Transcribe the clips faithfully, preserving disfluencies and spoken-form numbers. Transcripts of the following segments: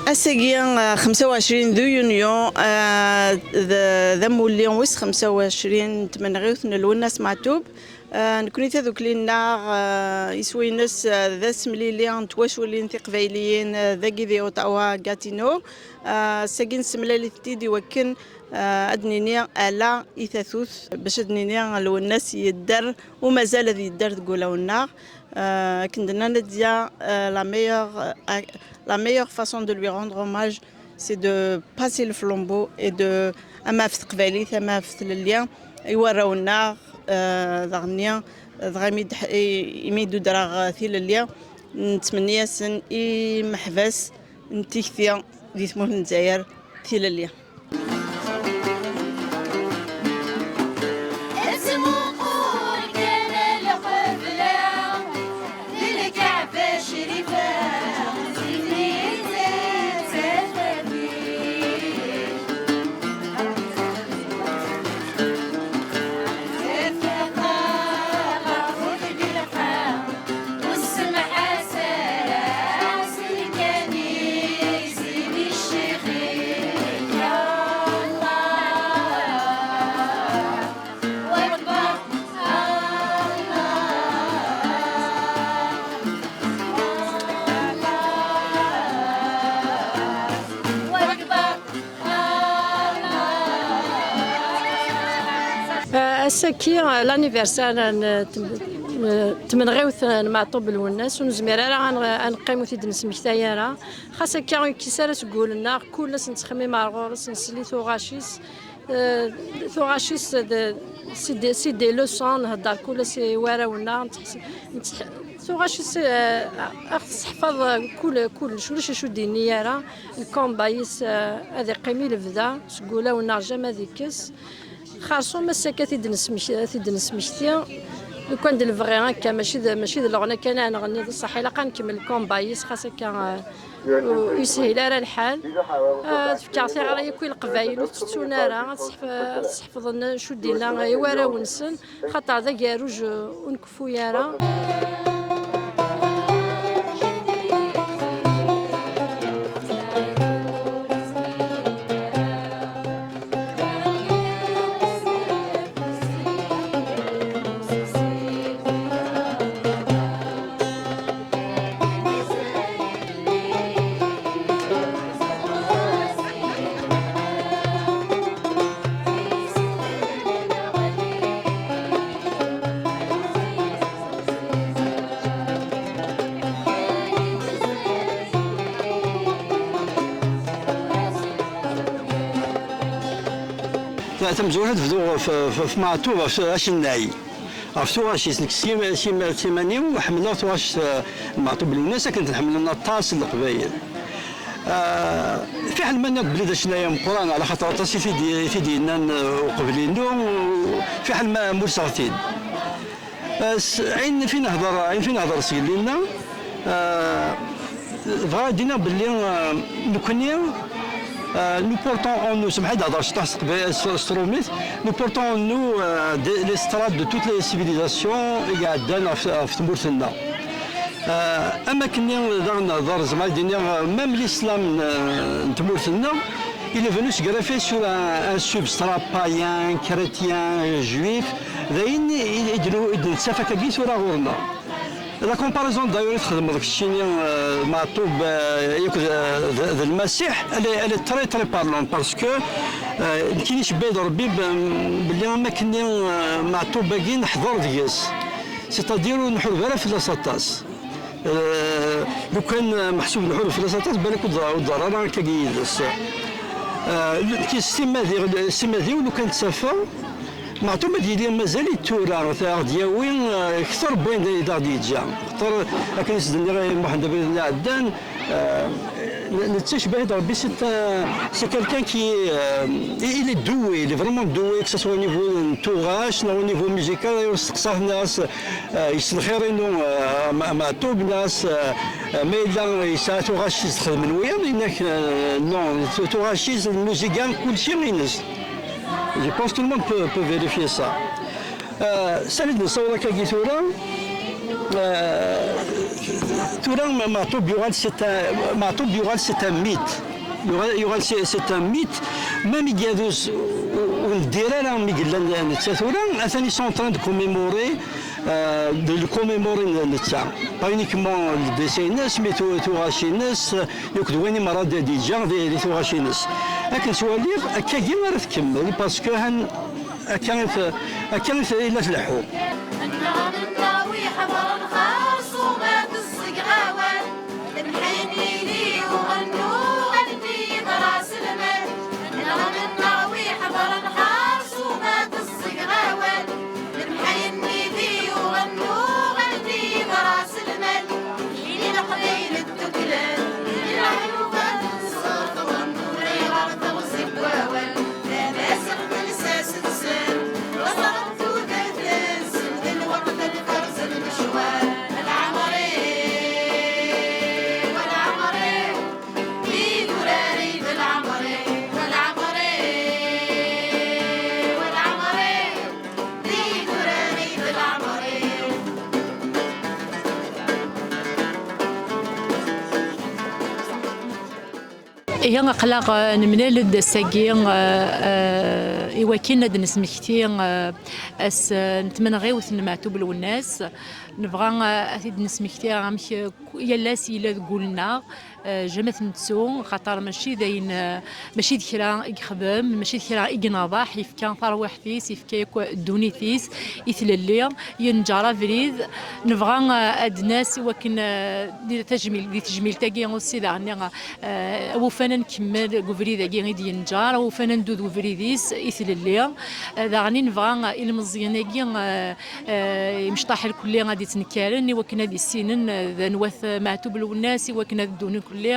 Ass-agi, eh, xemsa u ɛecrin de yunyu, eh, d, d amulli wis xemsa u ɛecrin n tmenɣiwt n Lwennas Meɛtub. Eh, nekni tadukli-nneɣ, eh, iswi-ines, eh, d asemlili n twaculin tiqbayliyin, eh, dagi di Ottawa, Gatineau. Eh, ass-agi nessemlal-it-id i wakken, eh, ad d-nini ala i tatut, bac ad d-nini Lwennas yedder, u mazal ad yedder deg wulawen-nneɣ. Eh, akken d-nna Nadia, eh, la meilleure, eh, la meilleure façon de lui rendre hommage, c'est de passer le flambeau et de, ama ɣef teqbaylit, ama ɣef tlelli, i warraw-nneɣ, eh, daɣenni, dɣa imi d-, i-, imi d-udreɣ, eh, tilelli, nettmenni-asen i imeḥbas n tikti di tmurt n Lezzayer tilelli. Ttmuqul kan lqebla, d lkaɛba crifa, Ass-agi, l'anniversaire n tm-, n tmenɣiwt n Meɛtub Lwennas, ur nezmir ara ad n-, ad neqqim ur t-id-nesmektay ara. Xas akka, ur yekkis ara seg wul-nneɣ, kul ass nettxemmim ar ɣur-s, nsel i tuɣac-is. Eh, tuɣac-is d, c'est des, c'est des leçons, nhedder kul ass i warraw-nneɣ, nettḥes-, nettḥ-, tuɣac-is, eh, a ɣ-tesseḥfaḍ kul, kullec, ulac acu d-inni ara. Lkumba-is, eh, ad iqqim i lebda, seg wulawen-nneɣ jamais ad ikkes. Xerṣum ass akka t-id-nesmek-, t-id-nesmekti, lukan d lebɣi akka, mačči d, mačči d leɣna kan ad nɣenni d ṣṣeḥ, ilaq ad nkemmel lkumba-is, xas akka, eh, ur yeshil ara lḥal. Ah, ad fkeɣ tiɣri akk i Leqbayel, ur ttettun ara, ad seḥf-, ad seḥfḍen acu d-yenna i warraw-nsen, xaṭer d agerruj, eh, ur nkeffu ara. Ta-, tamezwarut ad bduɣ f-, f-, f Meɛtub, ɣef acennay. Ɣef tuɣac-is, nekk s yim-, s yim-, s yiman-iw ḥemmleɣ tuɣac, eh, n Meɛtub Lwennas, akken ten-ḥemmlen aṭas n Leqbayel. Eh, fiḥel ma nniɣ-d belli d acennay ameqqran, ɛla xaṭer aṭas i t-id-, i t-id-yennan, eh, uqbel-inu, fiḥel ma, ma ulseɣ-t-id. Eh, s-, ayen fi nehder, ayen fi nehder s yelli-nneɣ, eh, bɣiɣ ad d-iniɣ belli, eh, nekkni, eh, nous portons en nous, semḥ-iyi ad hḍeṛ ciṭuḥ s teqba-, s, s trumit, nous portons en nous, eh, des, les strates de toutes les civilisations i iɛeddan ɣef, ɣef tmurt-nneɣ. Eh, am akken daɣen ad hḍeṛ, zemreɣ ad d-iniɣ, eh, même l'islam n, n tmurt-nneɣ, il est venu se greffer sur un, un substrat païen, chrétien, juif, d ayen i, i, i d-, i d-nettaf akkagi tura ɣur-neɣ. La comparaison d'ailleurs i txedmeḍ keččini, euh, Meɛtub, euh, yakk d, d, d Lmasiḥ, elle est, elle est très, très parlante parce que, euh, nekkini cebbaɣ-d Rebbi b-, belli am akken, euh, Meɛtub-agi neḥḍer deg-s. C'est-à-dire ur nḥureb ara fell-as aṭas. Euh, lukan, euh, meḥsub nḥureb fell-as aṭas, balak ur d-, ur d-ḍerr ara akkagi yid-s. Euh, nekki s timmad-iw, s timmad-iw, lukan tt-afeɣ, Meɛtub ad yili mazal-it tura, ad aɣ-d-yawi, eh, kter n wayen i d aɣ-d-yeǧǧa. Xaṭer, akken i s-d-nniɣ i Muḥend Abrid-nni iɛeddan, eh, n-, netta icebbeḥ-it Rebbi, c'est un, c'est quelqu'un qui, euh, il, il est doué, il est vraiment doué, que ce soit au niveau n tuɣac, neɣ au niveau musical, ayer steqsaɣ-as, eh, yessen lxir-inu, eh, Ma-, Meɛtub, nniɣ-as, eh, ma yella yesɛa tuɣac i s-d-xedmen wiyaḍ, yenna-k, eh, non, tu-, tuɣac-is, lmuziga, kulci ines. Je pense que tout le monde peut, peut vérifier ça. Euh, sani d-nessaweḍ akkagi tura, euh, Tura Ma-, Maɛtub yuɣal c'est un, Maɛtub yuɣal c'est un mythe. Yuɣal, yuɣal c'est, c'est un mythe. Même Igaduz ur, ur neddir ara mi yella netta tura, atan ils sont en train de commémorer, euh, de le commémorer netta. Pas uniquement le décès-ines, mais tu-, tuɣac-ines, euh, yakk d wayen i merra d-, d-yeǧǧa di, di tuɣac-ines. Akken ttwaliɣ, akkagi ara tkemmel, parce que han-, akka i t-, akka i t-, i la tleḥḥu. Nneɣ mennaɣ wi ḥeḍren xerṣum ad teẓẓeg awal. Lemḥi-nni di uɣennu, almi yeḍra s lmal. Nneɣ mennaɣ wi ḥeḍren xerṣum ad teẓẓeg awal. Lemḥi-nni di uɣennu, almi yeḍra s lmal. Ini Leqbayel dduklen, ini Leɛyuba tenṣefḍen, ulayɣer teɣzi n wawal. Tamaziɣt lsas-nsen, taẓra n tudert-nsen, d lweqt ad ferzen lecɣal. A Lɛemri, a Lɛemri, d idurar-iw, a Lɛemri, a Lɛemri, a Lɛemri, d idurar-iw, a Lɛemri. Ihi, aql-aɣ, eh, nemlal-d ass-agi, eh, eh, i wakken ad d-nesmekti, eh, ass, eh, n tmenɣiwt n Meɛtub Lwennas. Nebɣa, eh, ad t-id-nesmekti amek, eh, yal ass yella deg wul-nneɣ, eh, jamais ad t-nettu, xaṭer mačči d ayen, eh, mačči d kra i yexdem, mačči d kra i yenḍeḥ, yefka tarwiḥt-is, yefka yakk ddunit-is i tlelli, yenǧer abrid. Nebɣa, eh, ad d-nas i wakken, eh, di tajmil-, di tejmilt-agi ussi daɣen, eh, awufan ad nkemmel deg ubrid-agi i d-yenǧer, awufan ad neddu d ubrid-is i tlelli. Eh, daɣen i nebɣa, eh, ilmeẓyen-agi, eh, eh, imecṭaḥ lkulli ad d-ittnekkaren i wakken ad issinen, eh, d anwa-t Meɛtub Lwennas, i wakken ad ddun lkulli,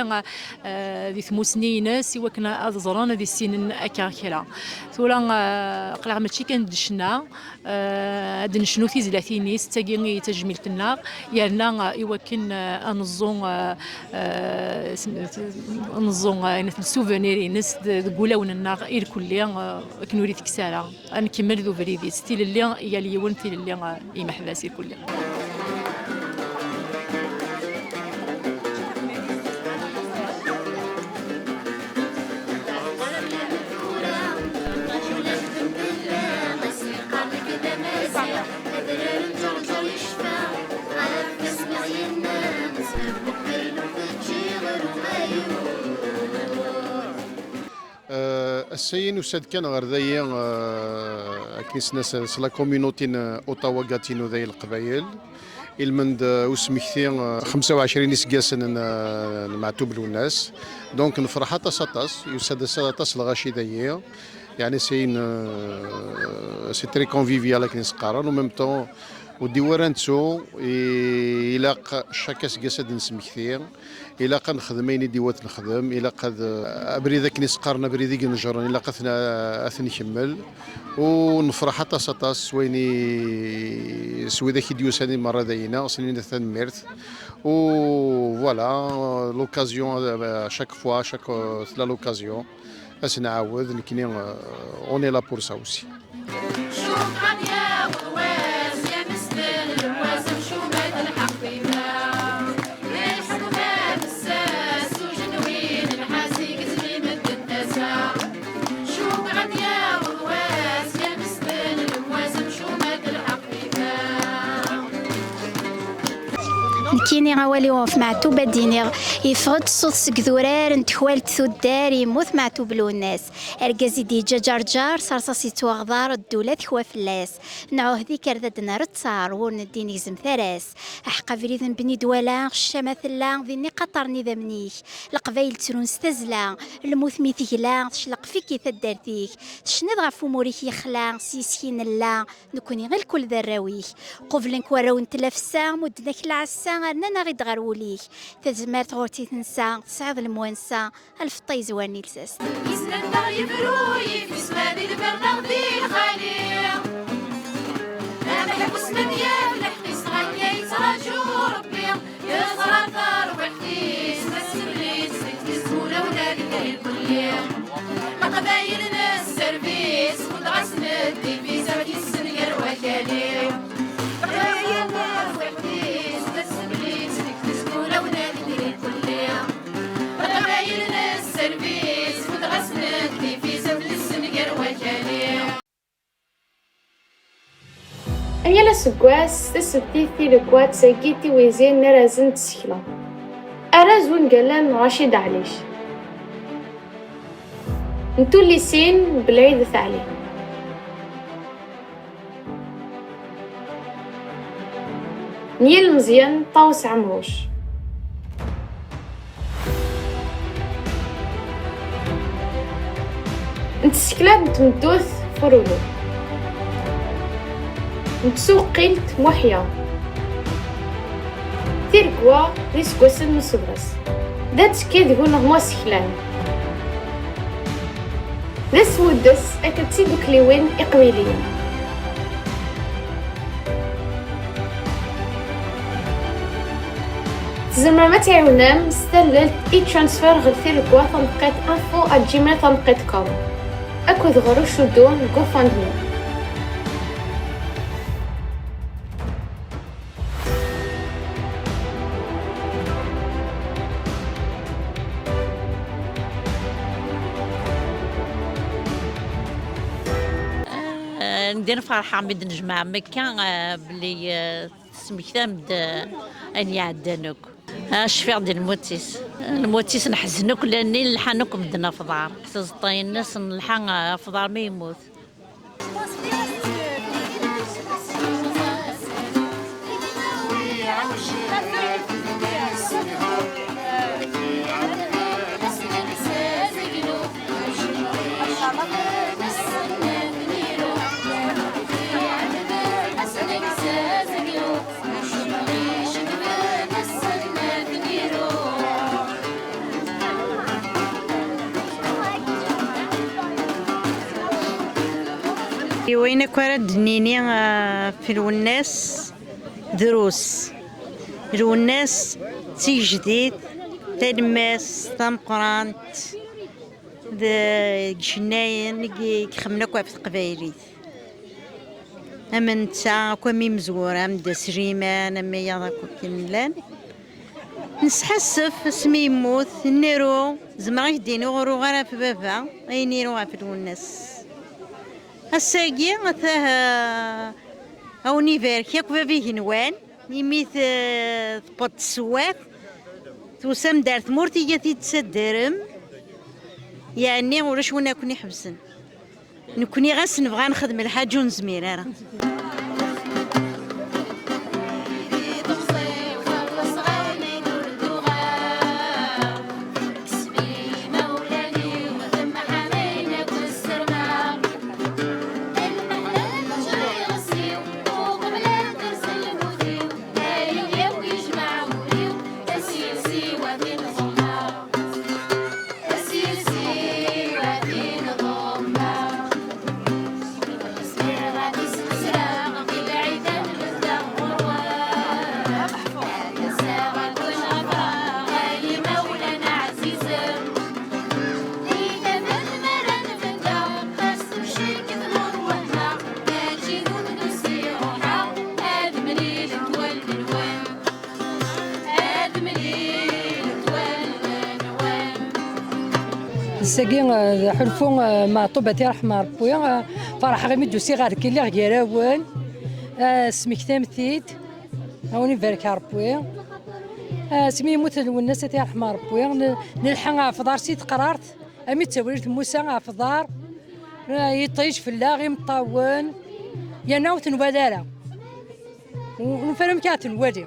eh, di tmusni-ines, i wakken ad ẓren, ad issinen akka kra. Tura, eh, aql-aɣ mačči kan d ccna, eh, ad necnu tizlatin-is, d tagi i d tajmilt-nneɣ, yerna, eh, i wakken, eh, ad neẓẓu, eh, eh, s-, s-, ad neẓẓu, eh, ayen, le souvenir-ines d-, deg wulawen-nneɣ irkelli, eh, akken ur itekkes ara. Ad nkemmel d ubrid-is, tilelli i yal yiwen, tilelli, eh, i yimeḥbas irkelli. Eh, ass-ayi nusa-d kan ɣer dayi, eh, akken i s-nnan, s la communauté n Ottawa Gatineau, dayi Leqbayel. Ilmend, eh, usmekti, eh, xemsa u ɛecrin iseggasen n, eh, n Meɛtub Lwennas. Donc nefreḥ aṭas, aṭas. Yusa-d ass-a aṭas lɣaci dayi. Yeɛni c'est une, euh, c'est très convivial akken i s-qqaren. En même temps, ur d-iwwi ara nettu, i-, ilaq chaque aseggas ad d-nesmekti, ilaq ad nexdem ayen i d-iwwa ad nexdem, ilaq ad, euh, abrid akken i s-qqaren, abrid i inejren, ilaq ad t-n-, ad t-nkemmel. U nefreḥ aṭas, aṭas s wayen i, s widak i d-yusan i merra dayina, s-nini tanemmirt. U voilà, l'occasion, euh, à chaque fois, à chaque, euh, tella l'occasion. Ad s-nɛawed, nekkni, euh, on est là pour ça aussi. Nekkini awal-iw ɣef Meɛtub ad d-iniɣ, yeffeɣ-d ṣṣut seg idurar n tekwalt tuddar, yemmut Meɛtub Lwennas. Argaz i d-yeǧǧa Ǧerǧer, s rṣas yettwaɣḍar, ddula tekwa fell-as. Nɛuhed ikerdaden ar ttaṛ, wur neddi negzem taras. Aḥeqq abrid n Bni Dwala, ccama tella, din iqaṭaren idammen-ik. Leqbayel ttrun s tazzla, lmut mi tegla, tecleq fik-i taddart-ik. Tecniḍ ɣef umur-ik yexla, s yes-k i nella, nekkni i lkul d arraw-ik. Qublen-k warraw n tlafsa, mudden-ak lɛessa, rnan-aɣ-id ɣer wul-ik. Tazmert ɣur-tt i tensa, tesɛiḍ lemwansa, a lfeṭṭa yezwaren i lsas. Isem-nneɣ yebru yif isem di lbir neɣ di lxali. Ameḥbus ma d-yaf lḥeqq-is, dɣa akka yettraǧu Rebbi. Yeẓra tarwiḥt-is, ma tsemli-tt deg tezmura ula deg irkelli. Leqbayel n sserbis, wwḍeɣ-asen-d diviza, ad yessen gar wakali. Yeẓra tarwiḥt-is, ma tsemli-tt deg tezmura Aseggas, tasebtit tileggaṭ-agi Tiwizin n Arrazen n tsekla. Arraz wungal-a n Racid Ɛlic. N tullisin n Belɛid At Ɛli. N yilmeẓyen Ṭawes Ɛemruc. N tsekla n tmeddurt Furulu. N tsuqilt Muḥya. Tiregwa d iseggasen n usebres. D attekki deg uneɣmu aseklan. D asmuddes akked tidukliwin iqbayliyen. Tzemrem ad tɛiwnem s tallelt e-transfer ɣer tiregwa taneqqiṭ info at gmail taneqqiṭ com akked ɣer ucuddu n GoFundMe. Eh, ndin ferḥeɣ mi d-nejmeɛ Mekka, eh, belli, eh, tesmektam-d, eh, ayen iɛeddan akk. Ah, cfiɣ-d lmut-is. Lmut-is neḥzen akk, llan lḥan akk medden ɣef uḍar. Tazeṭṭa-ines nelḥa ɣef uḍar mi yemmut. I wayen akk ara d-nini, ah, ɣef Lwennas, drus. Lwennas d tigejdit, talemmast tameqqrant, d icennayen i ixemmen akk ɣef teqbaylit. Am netta, akk am imezwura, am Dda Sliman, am wiyaḍ akk akken llan. Nesḥassef asmi yemmut, nru, zemreɣ ad k-d-iniɣ ur ruɣ ara ɣef baba, ayen i ruɣ ɣef Lwennas. Ass-agi, atah, a wen-ibarek akk baba igenwan, imi t-, tewweḍ teswiɛt, tusam-d ar tmurt iga t-id-taddarem, yeɛni ulac win ad ken-iḥebsen. Nekni ɣas nebɣa nexdem lḥaǧa ur nezmir ara. Ass-agi, eh, d aḥulfu, eh, Meɛṭub, ad t-iṛḥem Ṛebbi. Eh, ferḥeɣ imi d-usiɣ ɣer deg, lliɣ gar-awen. Eh, smektam-t-id. A wen-ibarek Ṛebbi. Eh, asmi yemmut Lwennas, ad t-iṛḥem Ṛebbi. N-, nelḥa ɣef uḍar si teqrart, armi d Tawrirt Musa ɣef uḍar. Eh, iṭij fell-aɣ imeṭṭawen. Yerna ur t-nwala ara. Ur nufi ara amek ara t-nwali.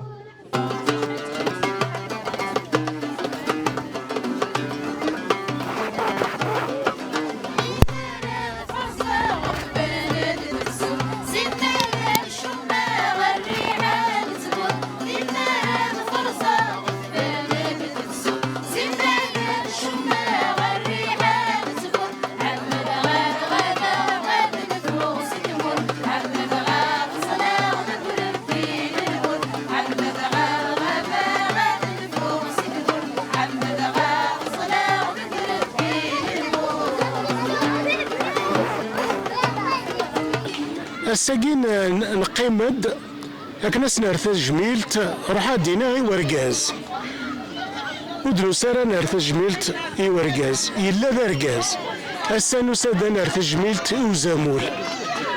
Ass-agi n-, n-, neqqim-d akken ad s-nerr tajmilt, ruḥ ad d-iniɣ i wergaz. Ur d-nusi ara ad nerr tajmilt i wergaz. Yella d argaz. Ass-a nusa-d ad nerr tajmilt i uzamul.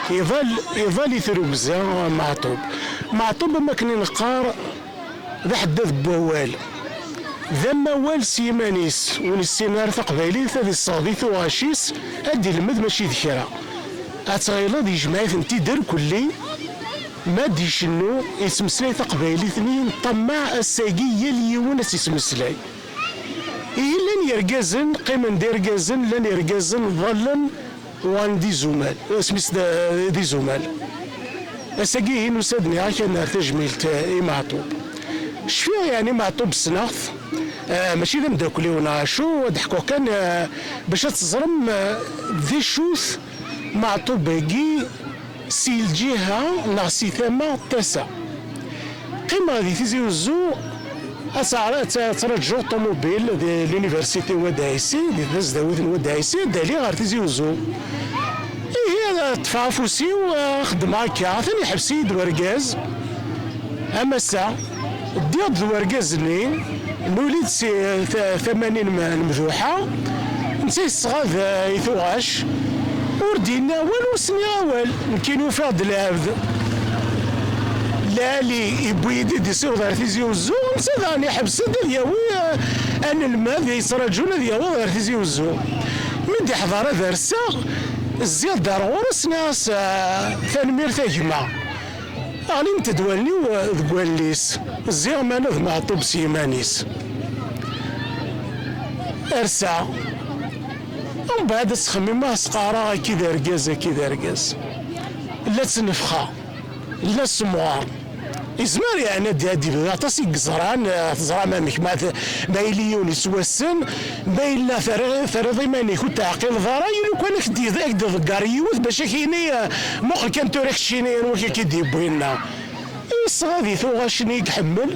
Iḍal, iḍal i trugza Meɛṭub. Meɛṭub, am akken i neqqar, d aḥeddad n wawal. D amawal s yiman-is, ur nessin ara taqbaylit, ad isseɣdi tuɣac-is, ad d-ilmed mačči d kra. Ad tɣileḍ yejmeɛ-itent-id irkelli, ma d-icennu, yettmeslay taqbaylit-nni, neṭṭamaɛ ass-agi yal yiwen ad s-ismeslay. Ihi llan yergazen, qqimen d irgazen, llan irgazen ḍallen, uɣalen d izumal, asmi-s d, d izumal. Ass-agi ihi nusa-d, nniɣ-ak ad nerr tajmilt, eh, i Meɛṭub. Cfiɣ yeɛni Meɛṭub ssneɣ-t, eh, mačči d ameddakel-iw neɣ acu, ad d-ḥkuɣ kan, eh, bac ad teẓrem, eh, d acu-t Meɛṭub-agi si lǧiha neɣ si tama n tasa. Qqimeɣ di Tizi Uzzu, ad tt-, ad tt-, ad ttṛaǧuɣ ṭumubil di l'université Wad Ɛisi, di tasdawit n Wad Ɛisi, ad d-aliɣ ɣer Tizi Uzzu. Ihi, ad ṭṭfeɣ afus-iw, ad xeddmeɣ akka. Atan iḥbes-iyi-d wergaz. Am ass-a, ddiɣ-d d wergaz-nni, nuli-d si ta-, tama-nni n Lemduḥa, netta yesɣad, eh, i tuɣac, ur d-yenni awal, ur s-nniɣ awal. Nekkini ufiɣ-d lɛebd. Lɛali yewwi-yi-d, isiweḍ ɣer Tizi Uzzu, netta daɣen iḥbes-d ad yawi, eh, anelmad yettraǧun ad yaweḍ ɣer Tizi Uzzu. Mi d-iḥḍer ad rseɣ, zziɣ-d ar ɣur-s, nniɣ-as, eh, tanemmirt a gma. Ɣlint-d wallen-iw deg wallen-is, ziɣ mana d Meɛṭub s yiman-is. Rseɣ. Mbeɛd ad sxemmimeɣ, as-qqareɣ, "Aki d argaz, aki d argaz." La ttnefxa, la ssemɣar. Izmer yeɛni ad d-, ad d-ibdu aṭas i yeẓran, eh, teẓram amek, ma t-, ma yili yiwen yettwassen, ma yella terri-, terriḍ iman-ik ur teɛqileḍ ara, i lukan ad k-d-, ad k-d-iḍegger yiwet bac ad k-yini, eh, "Muqel kan tura keččini anwa i k-id-yewwin." Yesɣadi tuɣac-nni i iḥemmel,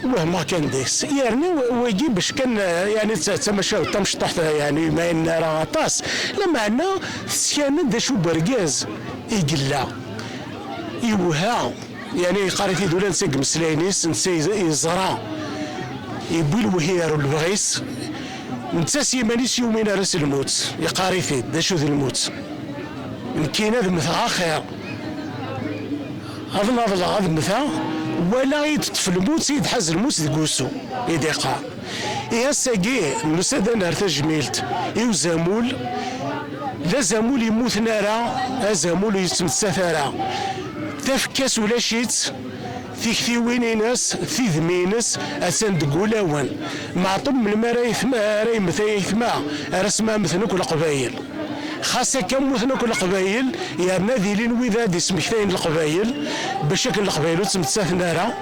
wehmeɣ kan deg-s. Yerna wagi bac kan, eh, yeɛni d ta-, d tamacahut tamecṭuḥt, eh, yeɛni ma yenna ara aṭas, lameɛna teskan-d acu n wergaz i yella. Yewha, yeɛni yeqqar-it-id ula netta deg imeslayen-is, netta ye-, yeẓra, yewwi lewhi ar lebɣi-s, netta s yiman-is yumin ara s lmut, yeqqar-it-id, d acu d lmut. Nekkini ad mmteɣ axir. Ad naḍleɣ ad mmteɣ, wala i d-teṭṭef lmut, i d-tḥaz lmut deg wusu, i d-iqqar. Ihi ass-agi, nusa-d ad nerr tajmilt i uzamul, d azamul yemmuten ara, azamul ur yettmettat ara. Tafekka-s ulac-itt, tiktiwin-ines, tidmi-ines, attan deg wulawen. Meɛṭub melmi ara yetma-, ara yemmet ayetma, ara smammten akk Leqbayel. Xas akka mmuten akk Leqbayel, yerna ad ilin wid ad d-ismektayen Leqbayel, bac akken Leqbayel ur ttmettaten ara.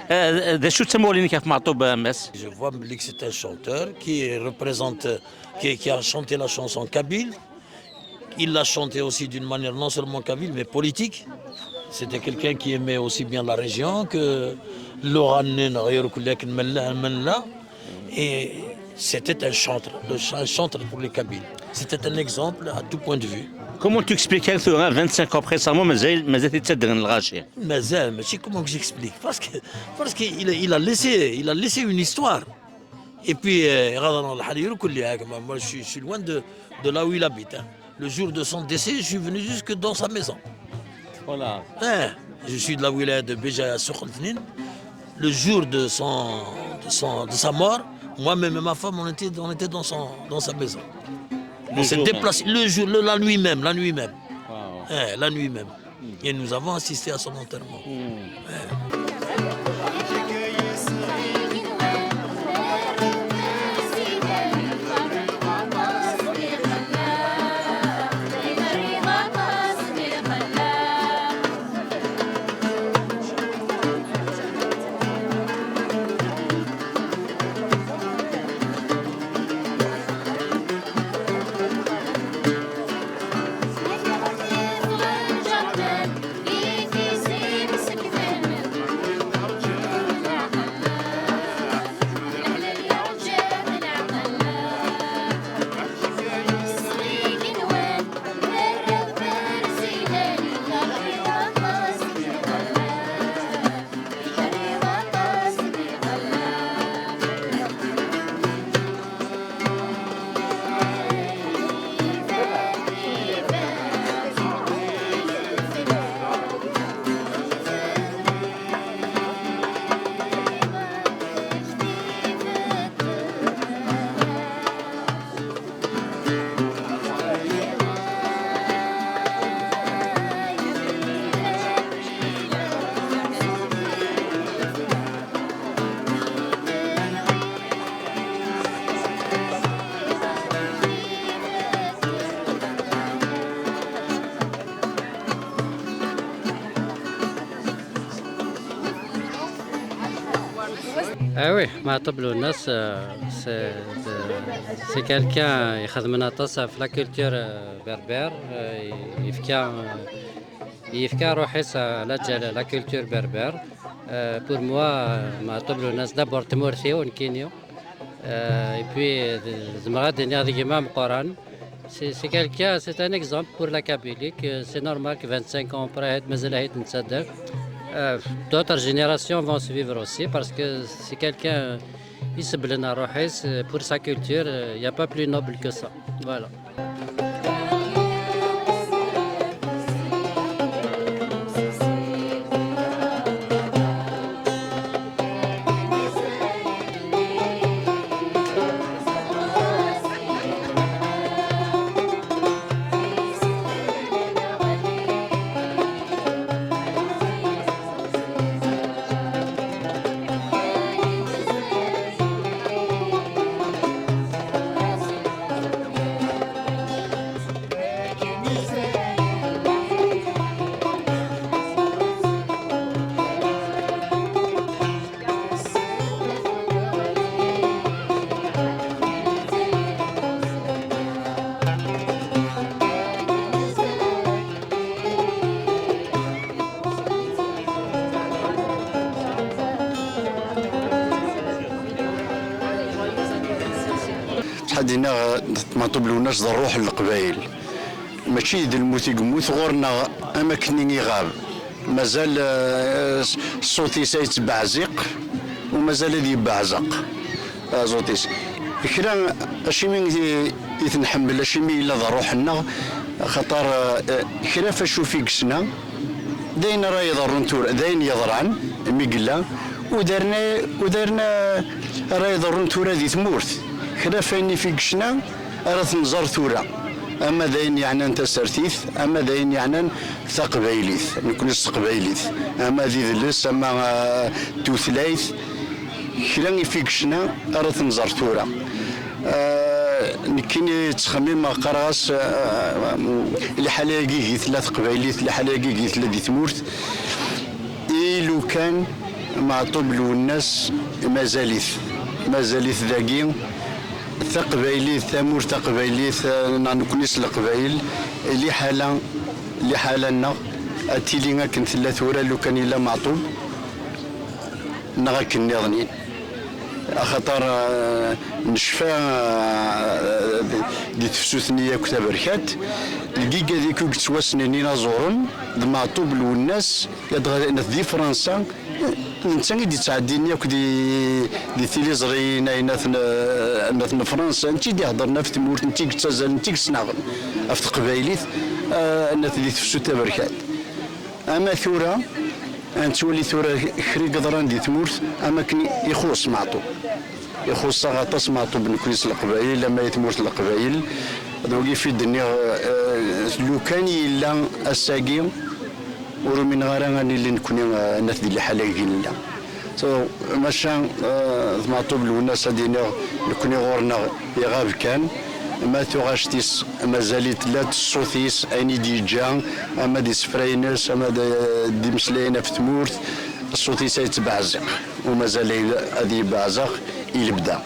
Eh, d acu d tamuɣli-inek ɣef Meɛṭub, a Mass? Je vois Mlik, c'est un chanteur qui représente, qui, qui a chanté la chanson kabyle. Il l'a chanté aussi d'une manière non seulement kabyle, mais politique. C'était quelqu'un qui aimait aussi bien la région que l'Oran, et c'était un chantre, le ch-, un chantre pour les Kabyles. C'était un exemple à tout point de vue. Comment tu expliques que tura, vingt-cinq ans après sa mort, mazal, mazal yettader lɣaci? Mazal, mais comment que j'explique? Parce que, parce qu'il a, il a laissé, il a laissé une histoire. Et puis, euh, moi, je suis, je suis loin de, de là où il habite, hein. Le jour de son décès, je suis venu jusque dans sa maison. Voilà. Hein, je suis de la wilaya de Béjaïa Souq Eltnin. Le jour de son, de son, de sa mort, moi-même et ma femme, on était, on était dans son, dans sa maison. On s'est déplacé le jour, le, la nuit même, la nuit même. Hein, la nuit même. Et nous avons assisté à son enterrement. Ah oui, Maɛṭub Lwennas, euh, c'est, c'est quelqu'un qui a fait la culture euh, berbère, euh, il fait, il fait la, la culture berbère. Euh, pour moi, euh, Maɛṭub Lwennas, d'abord, c'est mon euh, et puis, euh, c'est mon c'est quelqu'un, c'est un exemple pour la Kabylie, que c'est normal que vingt-cinq ans après, euh, d'autres générations vont suivre aussi, parce que c'est quelqu'un, il se blâme à pour sa culture, euh, il n'y a pas plus noble que ça. Voilà. Ttḥadin-aɣ Maɛṭub Lwennas d ṛṛuḥ n Leqbayel. Mačči d lmut i yemmut ɣur-neɣ, am akken i iɣab. Mazal, eh, ṣṣut-is ay yettbeɛziq, u mazal ad yebbeɛzeq, eh, ṣṣut-is. Kra, acimi i, i t-nḥemmel, acimi yella d ṛṛuḥ-nneɣ, axaṭer, eh, kra f acu i yesna, d ayen ara yeḍrun tura, d ayen yeḍran, mi yella, u d ayen, u d ayen ara yeḍrun tura di tmurt. Kra f ayen i yesna, ara t-nẓer tura, ama d ayen yeɛnan tasertit, ama d ayen yeɛnan taqbaylit, nekni s teqbaylit, ama d idles, ama, ah, d tutlayt, kra i yesna ara t-nẓer tura. Ah, nekkini ttxemmimeɣ, qqareɣ-as, ah, liḥala-agi i tella teqbaylit, liḥala-agi i tella di tmurt, i lukan Meɛṭub Lwennas mazal-it, mazal-it dagi. Taqbaylit, tamurt taqbaylit, eh, neɣ nekni s Leqbayel, liḥala, liḥala-nneɣ ad tili akken tella tura lukan yella Meɛṭub, neɣ akken nniḍen. Axaṭer, eh, necfa, eh, di tefsut-nni akk taberkat, lgiga di kul yettwassnen inaẓuren d Meɛṭub Lwennas, ladɣa di Fransa, d netta i d-yettɛeddin yakk di, di tiliẓri-nni n, n Fransa, netta i d-iheddren ɣef tmurt, netta i yettazzalen, netta i yesnaɣen ɣef teqbaylit, eh, di tefsut taberkant. Ama tura, ad nettwali tura kra i yeḍran di tmurt, am akken ixuṣ Meɛṭub. Ixuṣṣ-aɣ aṭas Meɛṭub nekni s Leqbayel, ama i tmurt n Leqbayel. D wagi i d-nniɣ, eh, lukan yella ass-agi, ur umineɣ ara ad nili nekni, eh, ad naf di liḥala-agi nella. So, maca, eh, d Meɛṭub Lwennas ad d-iniɣ, nekni ɣur-neɣ iɣab kan, ma tuɣact-is mazal-itt la, d ṣṣut-is, ayen i d-yeǧǧa, ama d isefra-ines, ama d, d imeslayen ɣef tmurt, ṣṣut-is ay yettbeɛziq, u mazal ad yebbeɛzeq i lebda.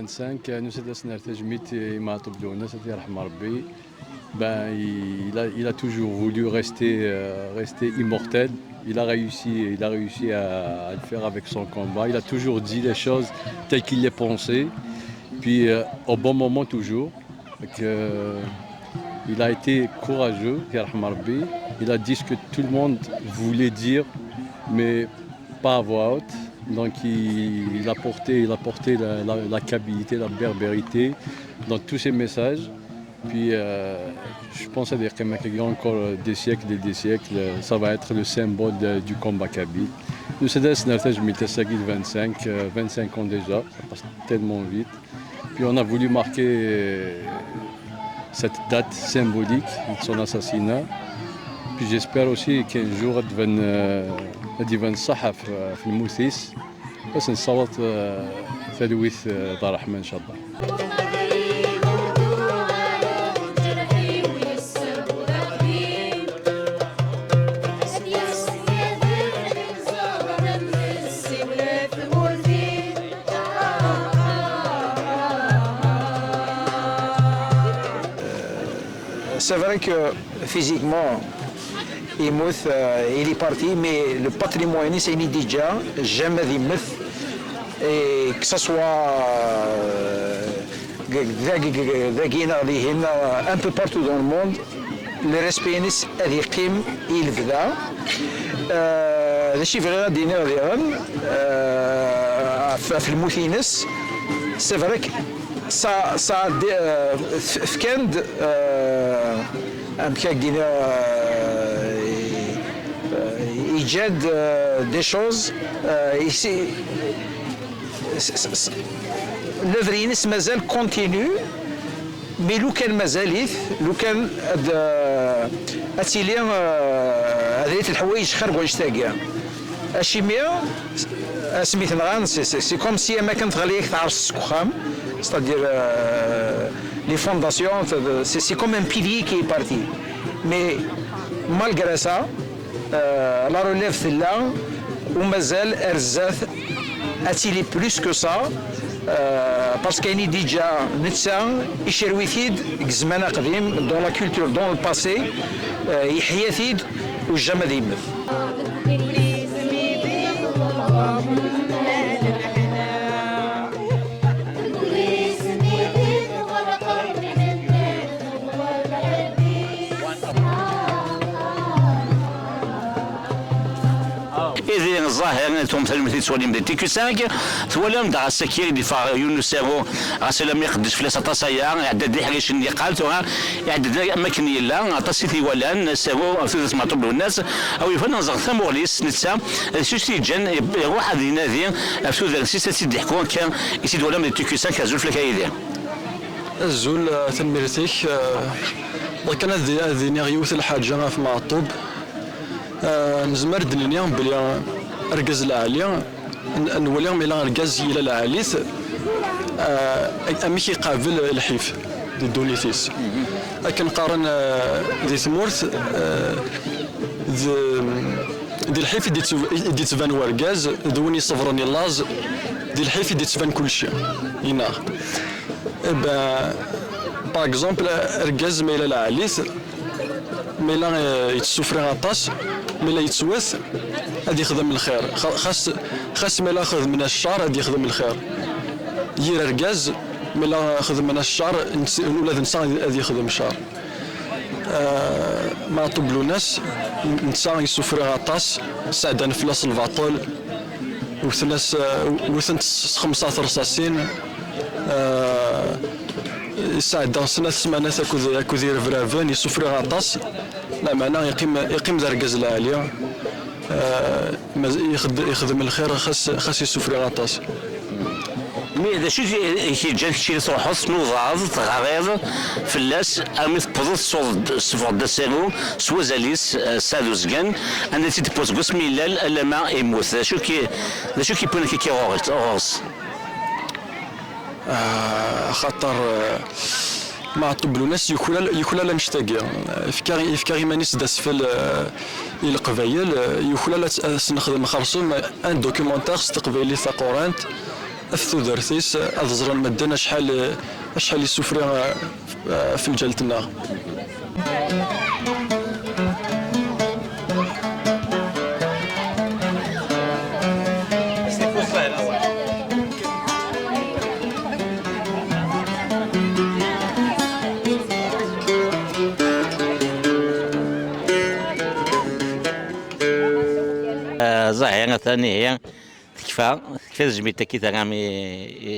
cinq, euh, nous, c'était Snar Tajmit et Maatoub Lounas, c'était Rahman Rabbi. Ben, il, il a, il a toujours voulu rester, euh, rester immortel. Il a réussi, il a réussi à, à le faire avec son combat. Il a toujours dit les choses telles qu'il les pensait. Puis, euh, au bon moment toujours. Donc, euh, il a été courageux, Rahman Rabbi. Il a dit ce que tout le monde voulait dire, mais pas à voix haute. Donc il, il a porté, il a porté la, la, la kabylité, la berbérité dans tous ses messages. Puis euh, je pense à des Kemakagi encore des siècles et des siècles. Ça va être le symbole de- du combat kabyle. Nous, c'est des Snar Tajmit, c'est de vingt-cinq, euh, vingt-cinq ans déjà. Ça passe tellement vite. Puis on a voulu marquer euh, cette date symbolique de son assassinat. Puis j'espère aussi qu'un jour ad-iban, euh, ad-iban ṣṣeḥ ɣef, ɣef lmut-is. Ad s-nessaweḍ, euh, talwit, euh, d ṛṛeḥma, inchallah. C'est vrai que physiquement, il est, euh, il est parti, mais le patrimoine, c'est déjà jamais d'Imout. Et que ce soit euh, dagi, dagi, un peu partout dans le monde, le respect-ines ad yeqqim i lebda. Euh, d acu i bɣiɣ ad d-iniɣ diɣen, euh, ɣef ɣef lmut-ines, c'est vrai que ça, ça a dé- euh, f- fkan-d euh, amek ad d-iniɣ, euh, yeǧǧa-d euh, des choses euh, ici. L'œuvre-ines mazal continue. Mais lukan mazal-it, lukan ad, ad tili, euh, ad tili lḥawayeǧ xir n wannect-agi. Acimi, asmi t-nɣan, c'est- c'est c'est comme si am akken teɣli-ak tɛerṣet seg uxxam, c'est-à-dire euh, les fondations, c'est c'est comme un pilier qui est parti. Mais malgré ça, euh, la relève tella, u mazal ar zdat ad tili plus que ça, euh, parce que déjà netta icerwi-t-id deg zzman aqdim, dans la culture, dans le passé, euh, yeḥya-t-id, u jamais ad yemmet. Ihi ẓẓaher, tum talwit i tettwalim di T Q cinq, twalam-d ass-agi i d-yeffeɣ yiwen n usaru, ɣas alamma iqeddec fell-as aṭas aya, iɛedda-d d iḥricen n yiqqal, tura iɛedda-d am wakken yella, aṭas i t-iwalan, asaru ɣef tudert Meɛṭub Lwennas, a wi yufan ad nẓer tamuɣli-s netta, d acu i t-yeǧǧan iruḥ ad inadi ɣef tudert-is, ad tt-id-iḥku akka i t-id-twalam di T Q cinq, azul fell-ak a Yidir. Azul, eh, tanemmirt-ik. Eh, Bɣiɣ kan ad ad d-iniɣ yiwet n lḥaǧa ɣef Meɛṭub. Eh, nezmer ad d-nini belli argaz lɛali, n- nwali ma yella argaz yella lɛali-t, eh, amek iqabel lḥif di ddunit-is. Akken qqaren eh, di tmurt, eh, d- di lḥif i d-yettb- i d-yettban urgaz, d win iṣebren i laẓ, di lḥif i d-yettban kulci, i neɣ? Eh ben, par exemple, argaz ma yella lɛali-t, ma yella eh, yettsufri aṭas, ma yella yettwet, ad yexdem lxir. Xa- Xas xas ma yella xedmen-as ccer, ad yexdem lxir. Yir argaz, ma yella xedmen-as ccer, nett- ula d netta ad yexdem ccer. Eh, Meɛṭub Lwennas, netta yessufri aṭas, sɛeddan fell-as lbaṭel, wten-as, eh, wten-t s xemsa terṣasin, eh, yesɛedda snat ssmanat akked akked yirebraben, yessufri aṭas, lameɛna yeqqim yeqqim d argaz lɛali. Eh, ma- ixed- ixdem lxir xas xas yessufri aṭas. Mi d acu i k-yeǧǧan keččini truḥeḍ, tnudaḍ, teɣriḍ fell-as, armi tewwḍeḍ tessuɣeḍ-d, tessufɣeḍ-d asaru s wazal-is, eh, Saɛd Uzgan, anda i tt-id-tewwiḍ seg wasmi yella alamma yemmut? D acu i k- d acu i k-yewwin akka ɣur-s? Ah, axaṭer eh, Meɛṭub Lwennas yuklal yuklal annect-agi. Yefka yefka iman-is d asfel eh, i Leqbayel, eh, yuklal ad s- ad s-nexdem xersum un documentaire s teqbaylit taqurant. Ɣef tudert-is, ad ẓren medden acḥal, acḥal isufri, eh, f lǧalt-nneɣ. Ah, ẓahi, atan ihi. Tekfa, tekfa tejmilt-agi terram i,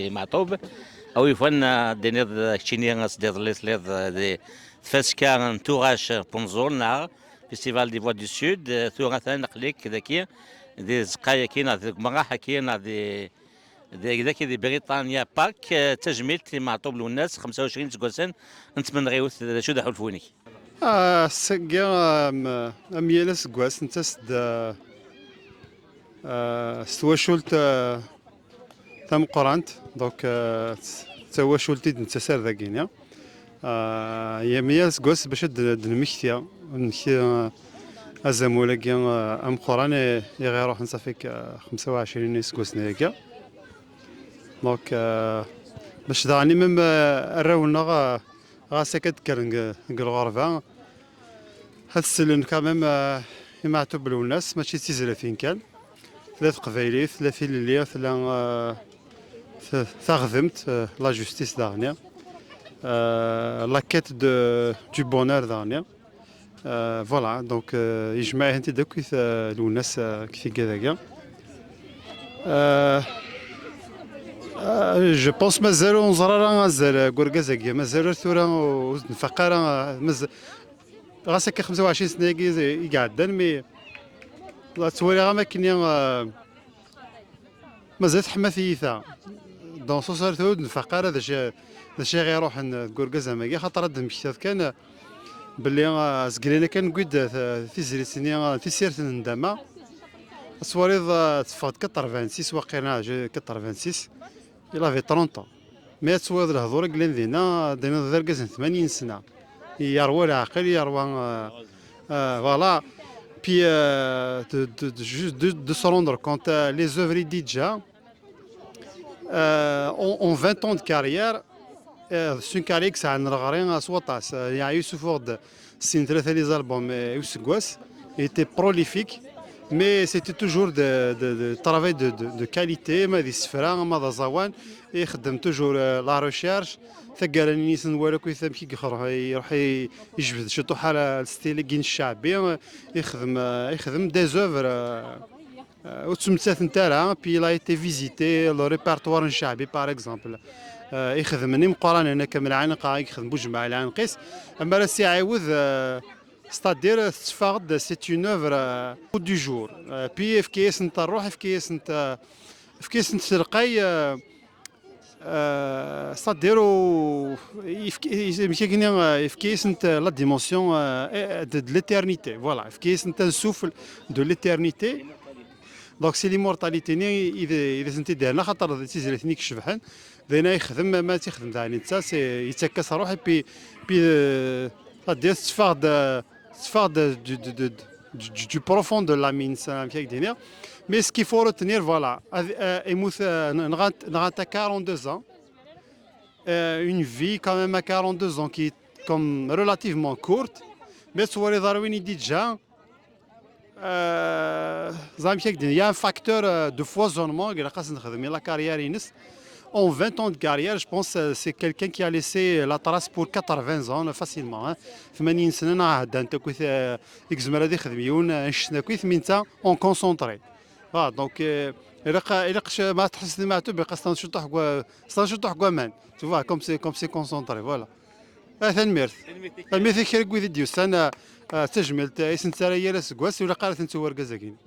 i Meɛṭub. A wi yufan, ah, d-tiniḍ, ah, keččini, ah, s-, d iḍelli telliḍ, ah, di tfaska n Tuɣac n Unẓul, neɣ Festival des Voix du Sud, ah, tura atan aql-ik daki, di tzeqqa-agi, neɣ deg umerreḥ-agi, neɣ di, di, daki di Britannia Park, ah, d tajmilt i Meɛṭub Lwennas, xemsa u ɛecrin iseggasen n tmenɣiwt, d acu d aḥulfu-inek? Ah, ass-agi, am, am yal aseggas, nettas-d, ah, ah, s twacult, ah, tameqqrant, donc, ah, d tawacult i d-nettas ar dagini. Ah, yal aseggas bac ad d-, d-nemmekti, ad nemmekti, ah, azamul-agi, ah, ameqqran i, i ɣ-iruḥen, ça fait que, ah, xemsa u ɛecrin iseggasen-agi. Donc, ah, bac daɣen i même, ah, arraw-nneɣ, ah, ɣas akka d-kkren deg, deg lɣerba, ad sellen quand même, euh, i Meɛtub Lwennas, mačči d tizlatin kan. Tella teqbaylit, tella tilelli, tella, euh, t-, taɣdemt, euh, la justice daɣni, euh, la quête de, du bonheur daɣni. Euh, voilà, donc, euh, yejmeɛ-itent-id akk, euh, Lwennas, euh, deg tigad-agi. Euh, euh, je pense mazal ur nẓer ara azal, euh, n urgaz-agi, mazal ar tura ur, ur d-nfaq ara, euh, mazal, ɣas akka xemsa u ɛecrin sna-agi i iɛeddan, mais la ttwaliɣ am akken, euh, mazal teḥma tiyita. Dans le sens, ar tura ur d-nfaq ara d acu, d acu i ɣ-iruḥen deg urgaz am agi, axaṭer ad d-temmektiḍ kan, euh, belli, euh, zeglen akken wid, euh, tizlit-nni, euh, tisirt n ndama. Ad twaliḍ, euh, teffeɣ-d quatre-vingt-six, waqila, je-, quatre-vingt-six. Il avait trente ans. Mi ad twaliḍ lehdur i yellan dinna, ad d-tiniḍ d argaz n tmanyin sna. Yerwa leɛqel, yerwa, euh, euh, voilà. Puis, euh, de, de, de, juste de, de se rendre compte, euh, les œuvres i d-yeǧǧa, euh, en, en vingt ans de carrière, euh, c'est une carrière i yesɛan leɣri, euh, s waṭas. Euh, yeɛya yessuffuɣ-d sin tlata les albums, euh, i useggas. Il était prolifique, mais c'était toujours de, de, de travail de, de, de qualité, ma d isefra, ma d aẓawan. Ixeddem toujours, euh, la recherche. Taggara-nni, nisen wala akk amek i iruḥ, iruḥ i-, yejbed ciṭuḥ ar style-agi n cceɛbi. Ixdem, euh, ixdem des œuvres, euh, euh, ur ttmettatent ara, puis il a été visité, le répertoire n cceɛbi, par exemple. Euh, ixdem n imeqqranen akka am Lɛinqa, i yexdem Bujemɛa Lɛinqis. Amar ad s-iɛiwed, euh, c'est-à-dire, tetteffeɣ-d, c'est une œuvre, euh, du jour. Euh, puis efk-asent ṛṛuḥ, efk-asent, euh, efk-asent telqay, euh, euh, c'est-à-dire, u-, efk-, amek akken, euh, efk-asent, euh, la dimension, euh, de, de l'éternité. Voilà, efk-asent un souffle de l'éternité. Donc, c'est l'immortalité-nni i d, i d asent-id-yerna, xaṭer d tizlatin i icebḥen. D ayen ay yexdem, ma ad t-ixdem daɣen netta, c'est, yettak-as ṛṛuḥ, et puis, puis, euh, c'est-à-dire, tetteffeɣ-d, tetteffeɣ-d du, du, du, du, du profond de l'âme-nnes, amek ay d-iniɣ. Mais ce qu'il faut retenir, voilà, ad, euh, yemmut, euh, nɣan-t, nɣan-t à quarante-deux ans. Euh, une vie quand même à quarante-deux ans qui est comme relativement courte. Mais tu vois les Darwin, il dit déjà, euh, زعما كيك دين، il y a un facteur, euh, de foisonnement, il a la carrière-nnes. En vingt ans de carrière, je pense, euh, c'est quelqu'un qui a laissé la trace pour quatre-vingts ans, facilement, hein. ثمانين سنة نهار هدا انت كنت، آه، يجزم هذه خدمة يون، آه، نشتنا كويس، mais انت en concentré. Voilà, donc, euh, إلا ق-، إلا قش-، ما تحس ما تو بقى ستان شطح كوا، ستان شطح كوا مان. Tu vois, comme c'est, comme c'est concentré, voilà. آه، تنميرت. تنميرت كرا قوي فيديو سنة، آه، تجملت، آه، اسم تسارة يلا سقواس ولا قالت انت ورقة زاكين.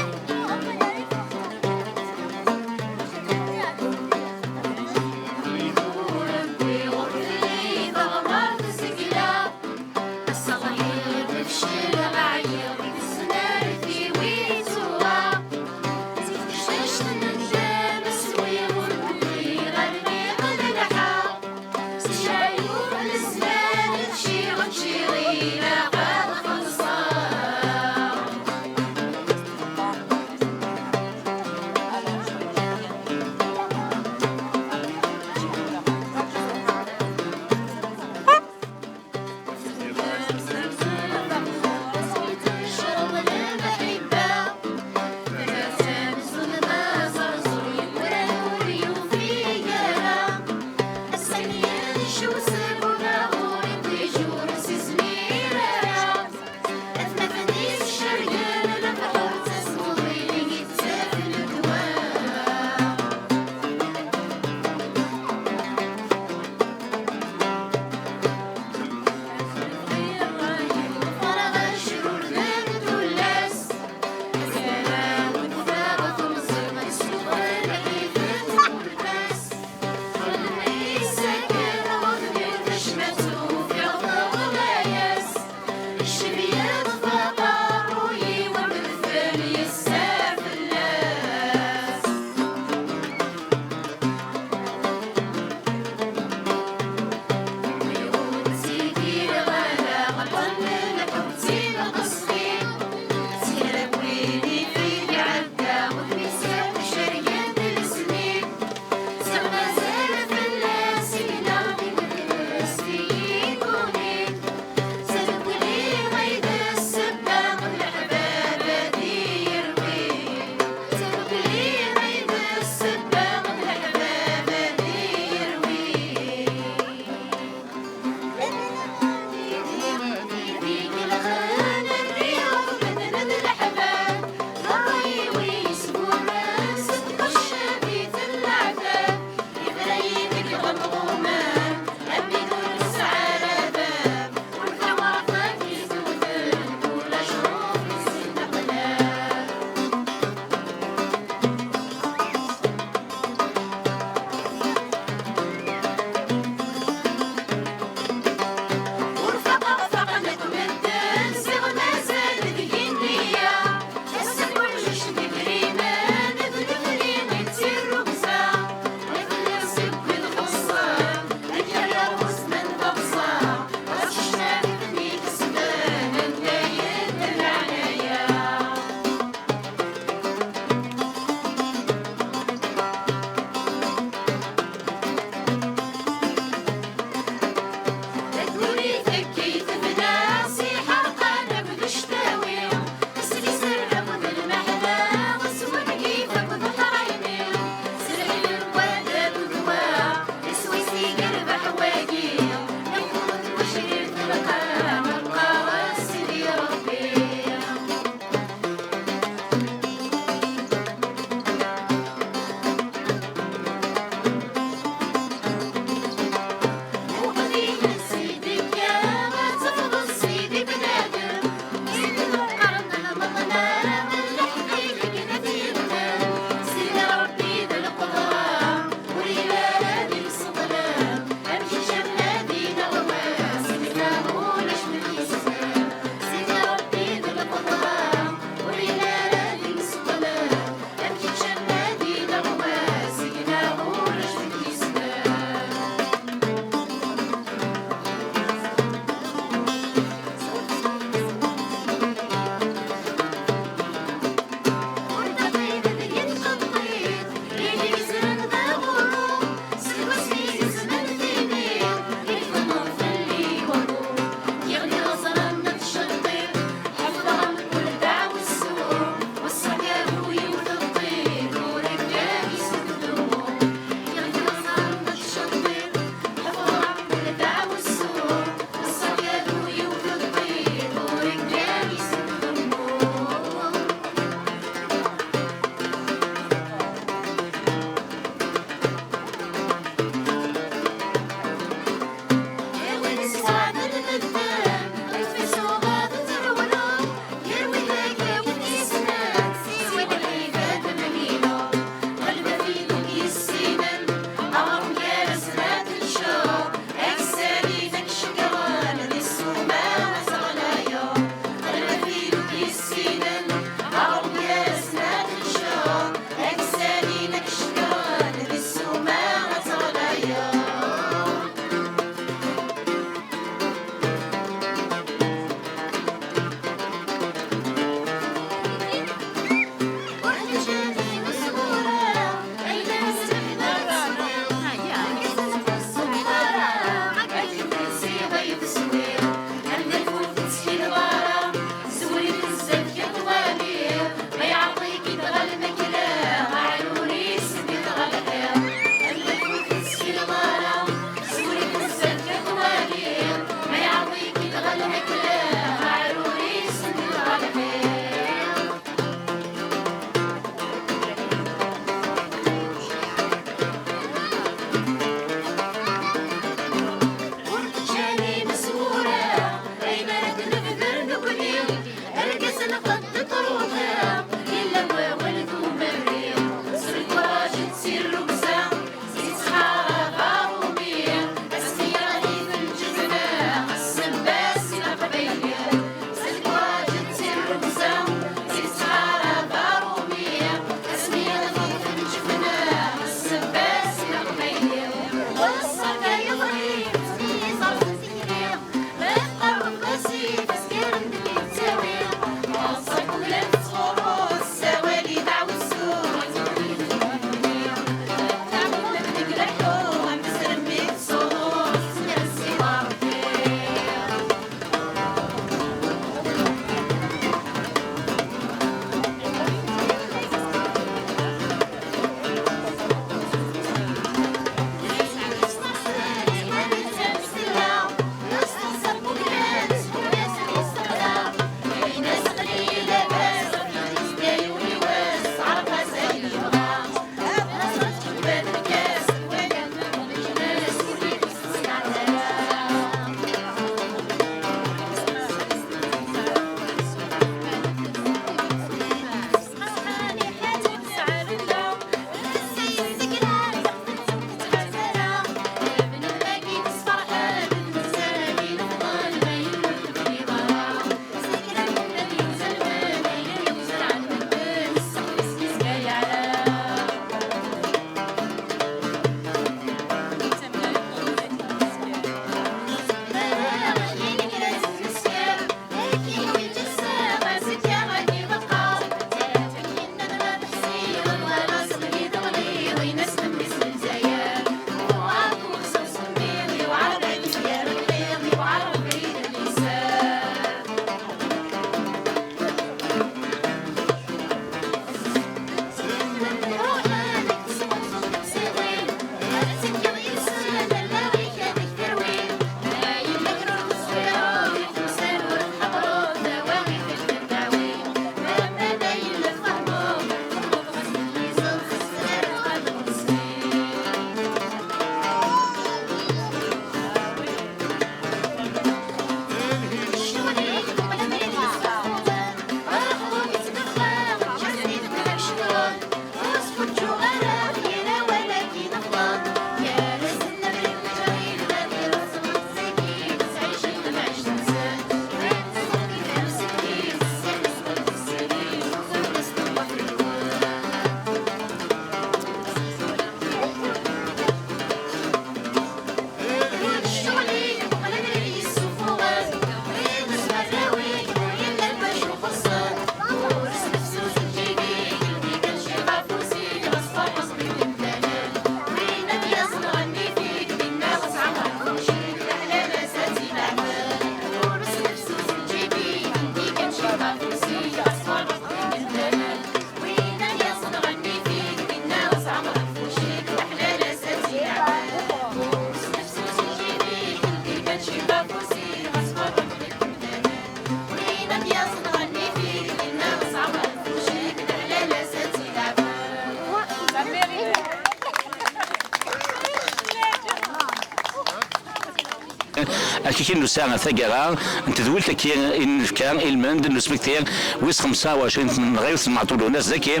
Akka i nusa taggara n tedwilt-agi i nefka i lmend n usmekti wis xemsa u ɛecrin n tmenɣiwt n Meɛṭub Lwennas dagi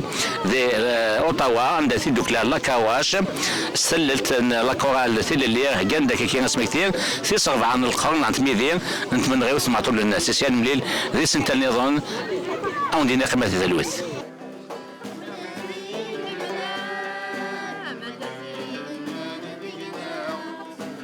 di, eh, Ottawa, anda tiddukla La Kawash s tallelt n la chorale Tilelli heggan-d akka asmekti tis rebɛa n lqern n tmidi n tmenɣiwt n Meɛṭub Lwennas. Isya nemlil di sental niḍen, ad wen-d-iniɣ qqimet di talwit.